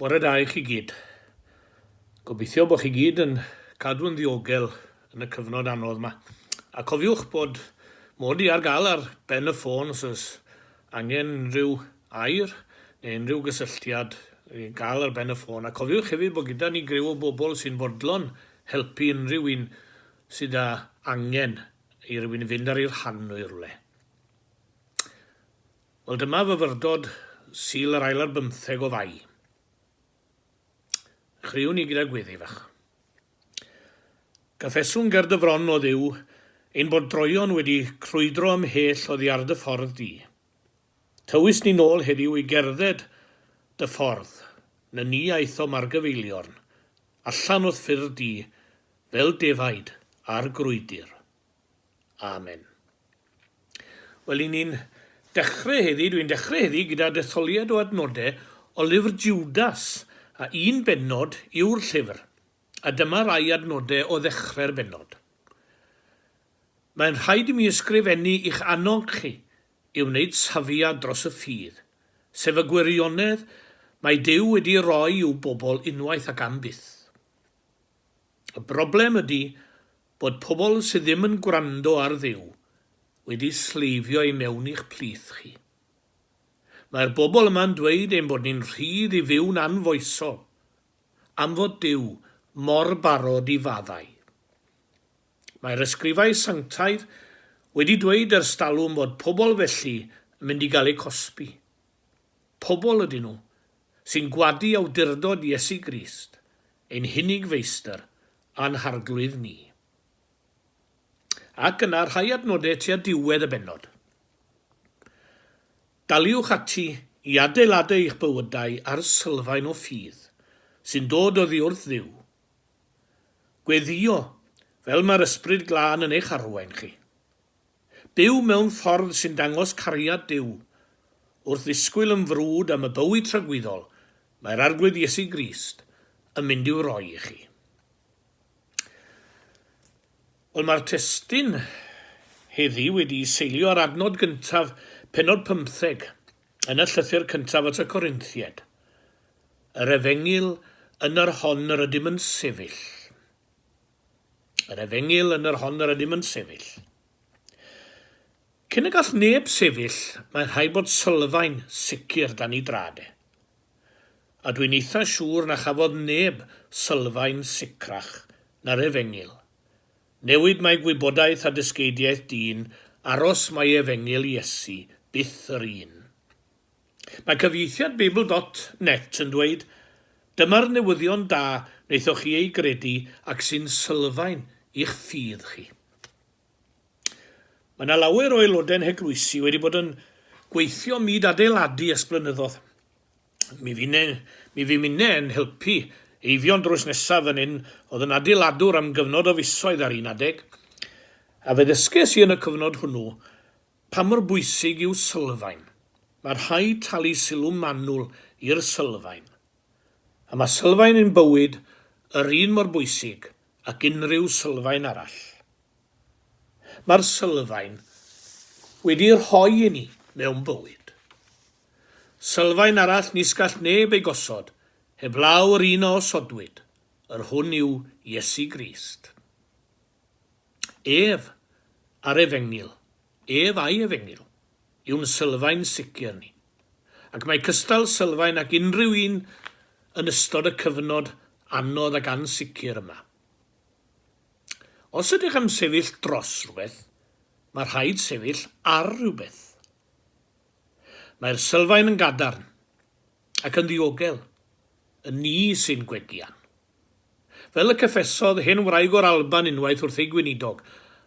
Bore da i chi gyd. Gobeithio bod chi gyd yn cadw yn ddiogel yn y cyfnod anodd yma. A cofiwch bod mod i ar gael ar ben y ffôn os oes angen unrhyw air neu unrhyw gysylltiad i gael ar ben y ffôn. A cofiwch hefyd bod gyda ni griw o bobl sy'n fodlon helpu unrhyw un sydd â angen i rywun fynd ar ei rhan nhw i rywle. Wel, dyma fyfyrdod Sul yr ail ar bymtheg o Fai. Chriwn ni gyda gweddi fach. Cyffeswn ger dy fron, o Dduw, ein bod droeon wedi crwydro ymhell oddi ar dy ffordd di. Tywys ni nôl heddiw i gerdded dy ffordd, na ni aethom ar gyfeiliorn, allan o'th ffyrdd di, fel defaid ar grwydr. Amen. Wel, i ni'n dechrau heddi, dwi'n dechrau heddi gyda detholiad o adnodau o lyfr Judas, a un bennod yw'r llyfr, a dyma rai adnodau o ddechrau'r bennod. Mae'n rhaid i mi ysgrifennu i'ch annog chi i wneud safiad dros y ffydd, sef y gwirionedd mae Duw wedi roi i'w bobl unwaith ac am byth. Y broblem ydy bod pobl sydd ddim yn gwrando ar Dduw wedi sleifio i mewn i'ch plith chi. Mae'r bobl yma'n dweud ein bod ni'n rhydd i fyw'n anfoesol, am fod Duw mor barod i faddau. Mae'r ysgrifau sanctaidd wedi dweud ers talwm fod pobl felly yn mynd i gael eu cosbi. Pobl ydyn nhw sy'n gwadu awdurdod Iesu Grist, ein hunig Feistr a'n Harglwydd ni. Ac yna rhai adnodau tua diwedd y bennod. Daliwch ati i adeiladu eich bywydau ar sylfaen o ffydd sy'n dod oddi wrth Dduw. Gweddïo fel mae'r Ysbryd Glân yn eich arwain chi. Byw mewn ffordd sy'n dangos cariad Duw. Wrth ddisgwyl yn frwd am y bywyd tragwyddol mae'r Arglwydd Iesu Grist yn mynd i'w roi i chi. Wel, mae'r testun heddi wedi'i seilio ar adnod gyntaf pennod pymtheg yn y llythyr cyntaf at y Corinthiaid. Yr efengyl yn yr hon yr ydym yn sefyll. Yr efengyl yn yr hon yr ydym yn sefyll. Cyn y gall neb sefyll, mae rhaid bod sylfaen sicr dan ei drad e. A dwi'n eitha siŵr na chafodd neb sylfaen sicrach na'r efengyl. Newid mae gwybodaeth a dysgeidiaeth dyn, aros mae efengyl Iesu byth yr un. Mae cyfieithiad Beibl dot net yn dweud, Dyma'r newyddion da wnaethoch chi ei gredu ac sy'n sylfaen i'ch ffydd chi. Mae yna lawer o aelodau'n heglwysi wedi bod yn gweithio myd adeiladu ers blynyddoedd. Mi finne, mi fum inne yn helpu Eifion drws nesaf fan hyn oedd yn adeiladwr am gyfnod o fisoedd ar un adeg. A fe ddysges i yn y cyfnod hwnnw Pa mor bwysig yw sylfaen? Mae rhaid talu sylw manwl i'r sylfaen. A mae sylfaen ein bywyd yr un mor bwysig ac unrhyw sylfaen arall. Mae'r sylfaen wedi'i rhoi i ni mewn bywyd. Sylfaen arall nis gall neb ei gosod heblaw yr un a osodwyd, yr hwn yw Iesu Grist. Ef a'r Efengyl, ef a'i Efengyl, yw'n sylfaen sicr ni. Ac mae cystal sylfaen ac unrhyw un yn ystod y cyfnod anodd ac ansicr yma. Os ydych am sefyll dros rhywbeth, mae rhaid sefyll ar rhywbeth. Mae'r sylfaen yn gadarn ac yn ddiogel, y ni sy'n gwegian. Fel y cyffesodd hen wraig o'r Alban unwaith wrth ei gweinidog,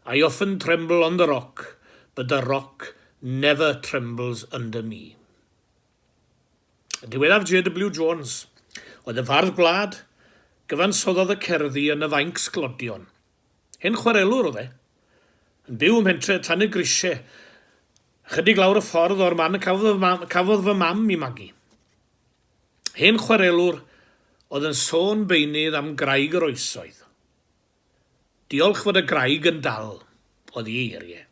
I often tremble on the rock, but the rock never trembles under me. Y diweddaf JW Jones oedd y fardd gwlad, gyfansoddodd y cerddi yn y fainc sglodion. Hen chwarelwr oedd e, yn byw ym mhentre Tanygrisiau, ychydig lawr y ffordd o'r man y cafodd, cafodd fy mam i magu. Hen chwarelwr oedd yn sôn beunydd am graig yr oesoedd. Diolch fod y graig yn dal, oedd ei eiriau.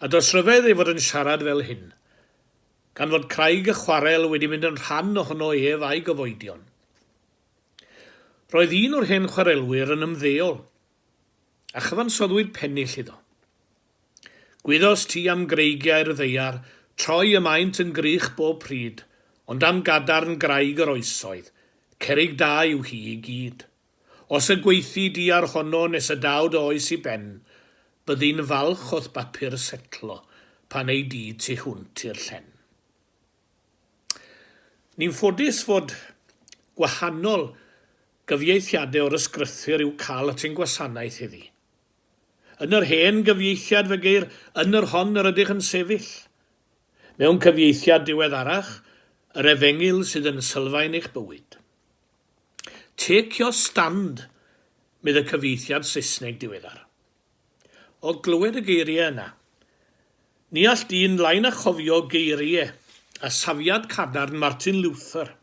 A does ryfedd ei fod yn siarad fel hyn. gan fod craig y chwarel wedi mynd yn rhan ohono ef a'i gyfoedion. Roedd un o'r hen chwarelwyr yn ymddeol, a chyfansoddwyd pennill iddo. Gwyddost ti am greigiau'r ddaear, troi y maent yn grych bob pryd, ond am gadarn graig yr oesoedd, cerrig da yw hi i gyd. Os y gweithie di ar honno nes y daw dy oes i ben, byddi'n falch o'th bapur setlo pan ei di tu hwnt i'r llen. Ni'n ffodus fod gwahanol gyfieithiadau o'r Ysgrythur i'w cael at ein gwasanaeth heddi. Yn yr hen gyfieithiad fe geir 'yn yr hon yr ydych yn sefyll'. Mewn cyfieithiad diweddarach, yr Efengyl sydd yn sylfaen eich bywyd. Take your stand, medd y cyfieithiad Saesneg diweddar. O glywed y geiriau yna, ni all dyn lai na chofio geiriau a safiad cadarn Martin Luther.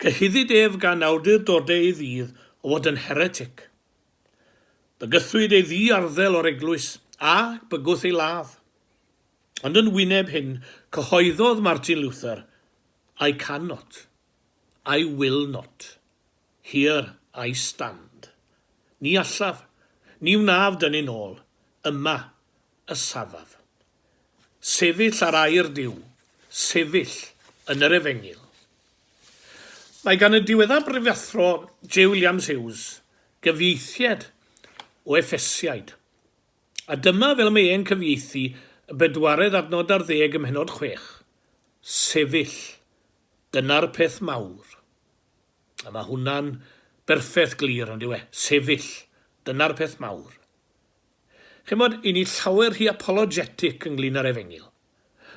Cyhuddid ef gan awdurdodau ei ddydd o fod yn heretic. Bygythwyd ei ddi-arddel o'r eglwys, a bygwth ei ladd. Ond yn wyneb hyn, cyhoeddodd Martin Luther, I cannot, I will not, here I stand. Ni allaf, ni wnaf dynnu'n ôl, yma y safaf. Sefyll ar air Duw, sefyll yn yr Efengyl. Mae gan y diweddar Brifathro J Williams Hughes gyfieithiad o Effesiaid, a dyma fel mae e'n cyfieithu y bedwaredd adnod ar ddeg ym mhennod 6, Sefyll, dyna'r peth mawr. A mae hwnna'n berffeth glir, on'd yw e? Sefyll, dyna'r peth mawr. Chimod, i ni llawer rhy apologetic ynglyn â'r Efengyl.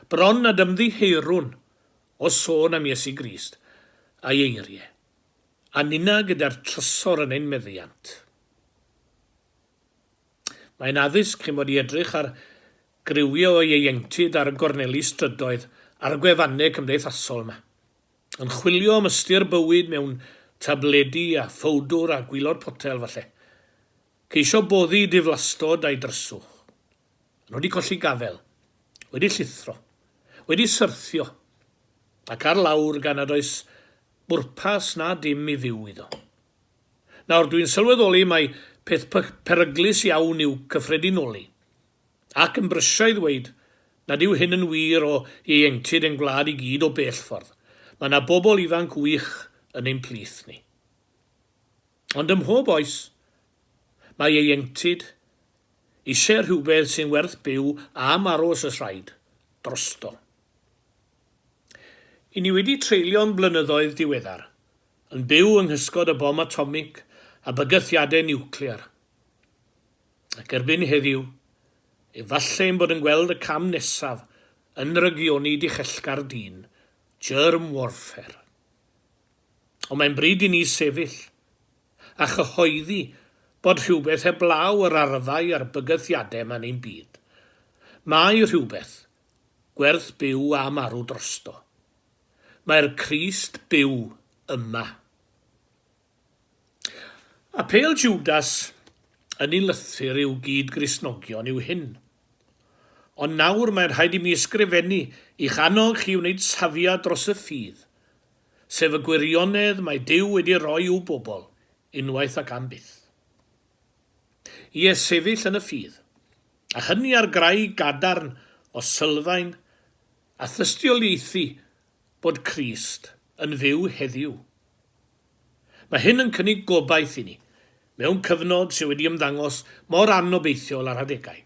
Bron nad ymddiheurwn o sôn am Iesu Grist a'i eiriau, a ninna gyda'r trysor yn ein meddiant. Mae'n addysg, chimod, i edrych ar griwiau o ieuenctid ar y gorneli strydoedd a'r gwefannau cymdeithasol 'ma, yn chwilio am ystyr bywyd mewn tabledi a phowdwr a gwylod potel, falle. Ceisio boddi diflastod a'i dryswch. Nhw wedi colli gafael, wedi llithro, wedi syrthio, ac ar lawr gan nad oes bwrpas na dim i fyw iddo. Nawr, dwi'n sylweddoli mai peth peryglus iawn yw cyffredinoli, ac yn brysio i ddweud nad yw hyn yn wir o ieuenctid ein gwlad i gyd o bell ffordd. Mae yna bobl ifanc wych yn ein plith ni. Ond ym mhob oes, mae ieuenctid eisiau rhywbeth sy'n werth byw a marw os oes rhaid, drosto. I ni wedi treulio'n blynyddoedd diweddar yn byw yng nghysgod y bom atomig a bygythiadau niwclear. Ac erbyn heddiw, efallai ein bod yn gweld y cam nesaf yn nrygioni dichellgar dyn, germ warfare. Ond mae'n bryd i ni sefyll a chyhoeddi bod rhywbeth heblaw yr arfau a'r bygythiadau yma yn ein byd. Mae rhywbeth gwerth byw a marw drosto. Mae'r Crist byw yma. Apêl Jwdas yn ei lythyr i'w gyd-Gristnogion yw hyn, Ond nawr mae'n rhaid i mi ysgrifennu i'ch annog chi i wneud safiad dros y ffydd, sef y gwirionedd mae Duw wedi roi i'w bobl, unwaith ac am byth. Ie, sefyll yn y ffydd, a hynny ar graig gadarn o sylfaen a thystiolaethu bod Crist yn fyw heddiw. Mae hyn yn cynnig gobaith i ni, mewn cyfnod sydd wedi ymddangos mor anobeithiol ar adegau.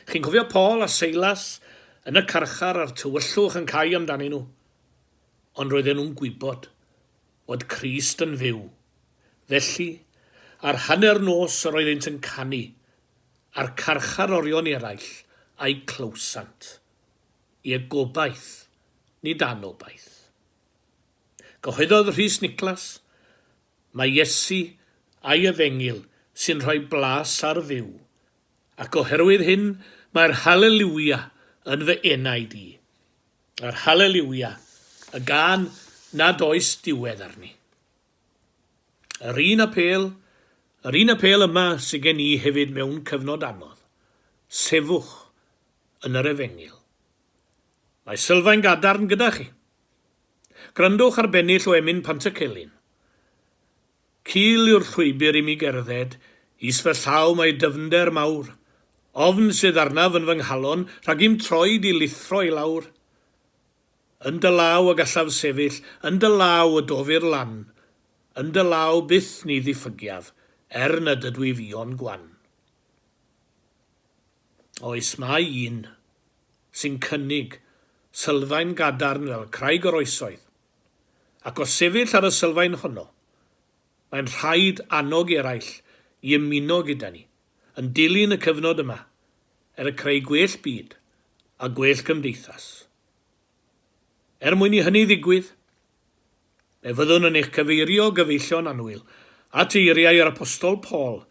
Chi'n cofio Paul a Seilas yn y carchar a'r tywyllwch yn cau amdanyn nhw? Ond roedden nhw'n gwybod fod Crist yn fyw. Felly, ar hanner nos yr oeddynt yn canu, a'r carcharorion eraill a'i clywsant. Ie, gobaith, nid anobaith. Cyhoeddodd Rhys Niclas, Mae Iesu a'i Efengyl sy'n rhoi blas ar fyw, ac oherwydd hyn mae'r Haleliwia yn fy enaid i. Yr Haleliwia, y gân nad oes diwedd arni. Yr un apêl, yr un apêl yma sydd gen i hefyd mewn cyfnod anodd. Sefwch yn yr Efengyl. Mae sylfaen gadarn gyda chi. Gwrandwch ar bennill o emyn Pantycelyn. Cul yw'r llwybr i mi gerdded, is fy llaw mae dyfnder mawr. Ofn sydd arnaf yn fy nghalon, rhag i'm troed i lithro i lawr. Yn dy law y gallaf sefyll, yn dy law y dofir lan, yn dy law byth ni ddiffygiaf, er nad ydwyf io'n gwan. Oes, mae un sy'n cynnig sylfaen gadarn fel craig yr oesoedd, ac o sefyll ar y sylfaen honno, mae'n rhaid annog eraill i ymuno gyda ni yn dilyn y cyfnod yma er y creu gwell byd a gwell cymdeithas. Er mwyn i hynny ddigwydd, fe fyddwn yn eich cyfeirio, gyfeillion annwyl, at eiriau yr Apostol Paul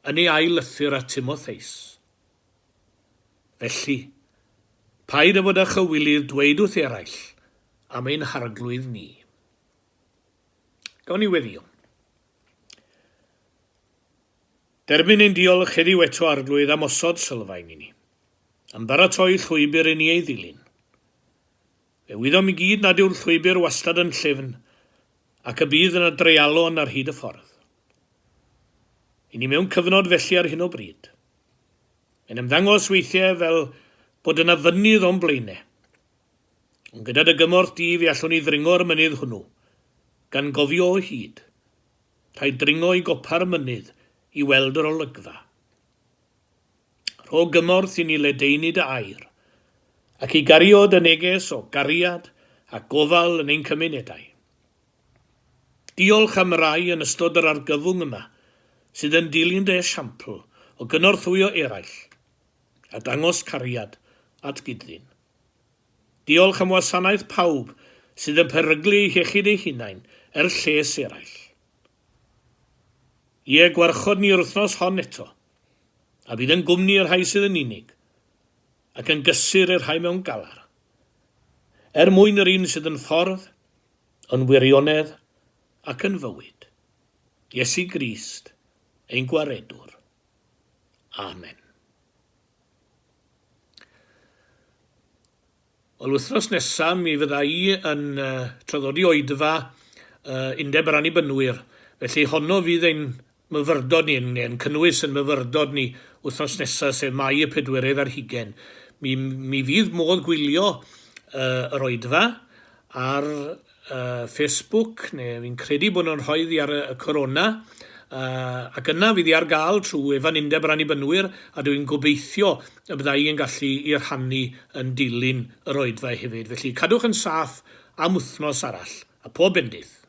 yn ei ail lythyr at Timotheus. Felly, paid â bod â chywilydd dweud wrth eraill am ein Harglwydd ni. Gawn ni weddïo. Derbyn ein diolch heddiw eto, Arglwydd, am osod sylfaen i ni, am baratoi llwybr i ni ei ddilyn. Fe wyddom i gyd nad yw'r llwybr wastad yn llyfn, ac y bydd yna dreialon ar hyd y ffordd. I ni mewn cyfnod felly ar hyn o bryd. Mae'n ymddangos weithiau fel bod yna fynydd o'n blaenau. Ond gyda dy gymorth di fe allwn ni ddringo'r mynydd hwnnw, gan gofio o hyd. Rhaid dringo i gopa'r mynydd i weld yr olygfa. Rho gymorth i ni ledaenu dy air, ac i gario dy neges o gariad a gofal yn ein cymunedau. Diolch am rai yn ystod yr argyfwng yma sydd yn dilyn dy esiampl o gynorthwyo eraill a dangos cariad at gyd-ddyn. Diolch am wasanaeth pawb sydd yn peryglu eu hiechyd eu hunain er lles eraill. Ie, gwarchod ni yr wythnos hon eto, a bydd yn gwmni i'r rhai sydd yn unig, ac yn gysur i'r rhai mewn galar. Er mwyn yr un sydd yn ffordd, yn wirionedd, ac yn fywyd. Iesu Grist, ein Gwaredwr. Amen. Wel, wythnos nesa mi fydda i yn uh, traddodi oedfa uh, Undeb yr Annibynwyr. Felly honno fydd ein myfyrdod ni, neu yn cynnwys yn myfyrdod ni wythnos nesa, sef Mai y pedwerydd ar hugen. Mi, mi fydd modd gwylio uh, yr oedfa ar uh, Facebook, neu fi'n credu bod nhw'n rhoi ddi ar y, y Corona, uh, ac yna fydd hi ar gael trwy wefan Undeb yr Annibynwyr, a dwi'n gobeithio y bydda i yn gallu i rhannu yn dilyn yr oedfa hefyd. Felly cadwch yn saff am wythnos arall, a pob bendith.